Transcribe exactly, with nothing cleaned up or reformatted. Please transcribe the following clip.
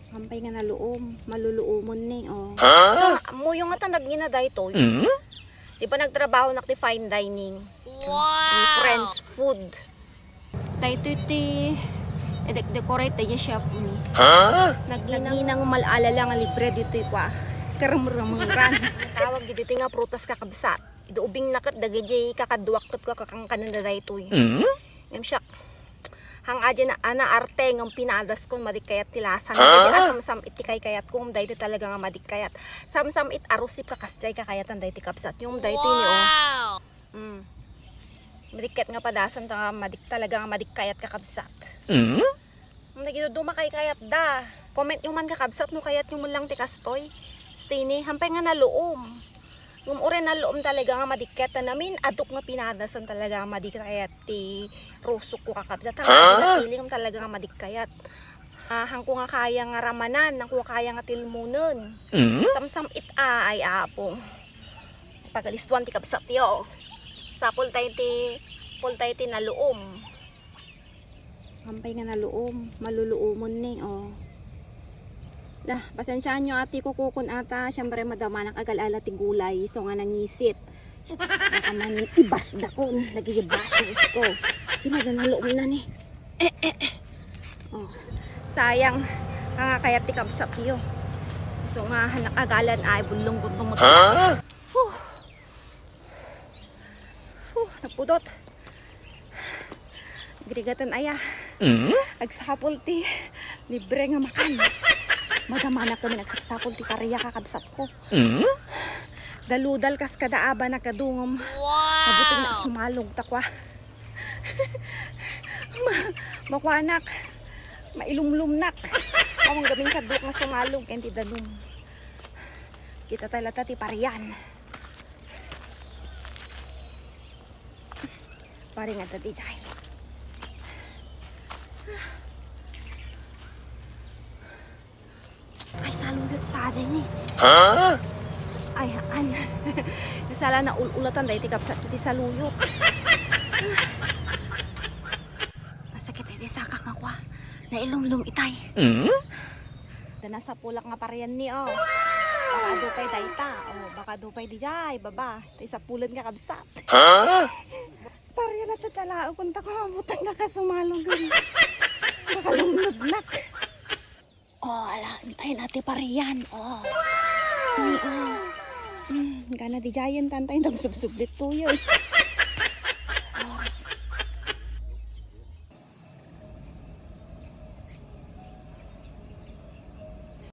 Ampay nga naluom, maluluomon ni, oh. Huh? Ammoyo nga ta nagngina daytoy. Hmm? Di ba nagtrabahonak ti fine dining? Wow! French food. Daytoy ti idek-decorate daydi chef mi. Huh? Nagngina, nagngina nga mal-alala nga libre ditoy kua. Karemremeran. Tawag ditoy nga prutas, kakabsat. Idi ubingna ket dagidi kakaduak ket kua kakankanenda daytoy. Hmm? Ngem siak, hang adi na, ana arte ngem pinadaskon, madi kayat ti lasa. Huh? Dagidi a samsam-it ti kaykayatko, ngem daydi talaga nga madi kayat. Samsam-it a rusip, kakasdiay kakayatan daydi, kabsat. Ngem daydi ni, oh. Wow! Mm. Madi kayat nga padasan ta nga madi talaga nga madi kayat, kakabsat. Hmm? Dagidi duma kaykayatda. Comment yo man, kakabsat, no kayatyo man lang ti kastoy. Stay ni, ampay nga naluom. Ngem uray naluom talaga nga madi kayat, ta namin-adok nga pinadasan talaga nga madi kayat ti rusokko, kakabsat. Huh? Hangko nga feeling talaga nga madi kayat. Ah, hangko nga kaya nga ramanan, hangko nga kaya nga tilmonen. Hmm? Samsam-it a, ay Apo. Pagalistuan ti kabsatyo. Sapul tay ti, sapul tay ti naluom. Ampay nga naluom, maluluomon ni, oh. Dah, pasensiaanyo ati, kukukon ata, siyempre madamanak agal-ala ti gulay, isu nga nangisit. Baka manin ibasdakon, lagi basyosko. Sino da naluom na ni? Eh, eh, eh. Oh. Sayang, nga kayat ti kabsatyo. Isu nga, hanak agalan ay, bulong guntong. Huh? Huh, nagpudot. Agrigatan aya. Mm? Agsapul ti libre nga makan. Madamanak kami, nagsapsapul ti paria, kakabsatko. Mm? Daludal kas kada aba na kadungom. Wow! Mabuting na sumalog ta kua. Ma-, makuanak. Mailumlumnak. Awang gamin kadua nga sumalog ken ti danum. Kita ta lata ti parian. Pari nga dati jay. Ay, saluyot sa jay ni. Huh? Ay, haan. Kasala na ul-ulatan dahil ti kabsat ti saluyot. Masakit iti sakak nga kua. Nailumlum itay. Mm? Da nasapulak nga parian ni, oh. Baka dupay dayta. Oh, baka dupay di jay, baba. Tay sapulan nga kabsat. Huh? Parian na tatalaukon ta ko, mabutang na kasumalog. Baka lumludnak. Oh, ala, intay na ti parian. Oh. Ni, oh. Hmm, gana di jayen, tantay, dagsubsublit tuyo.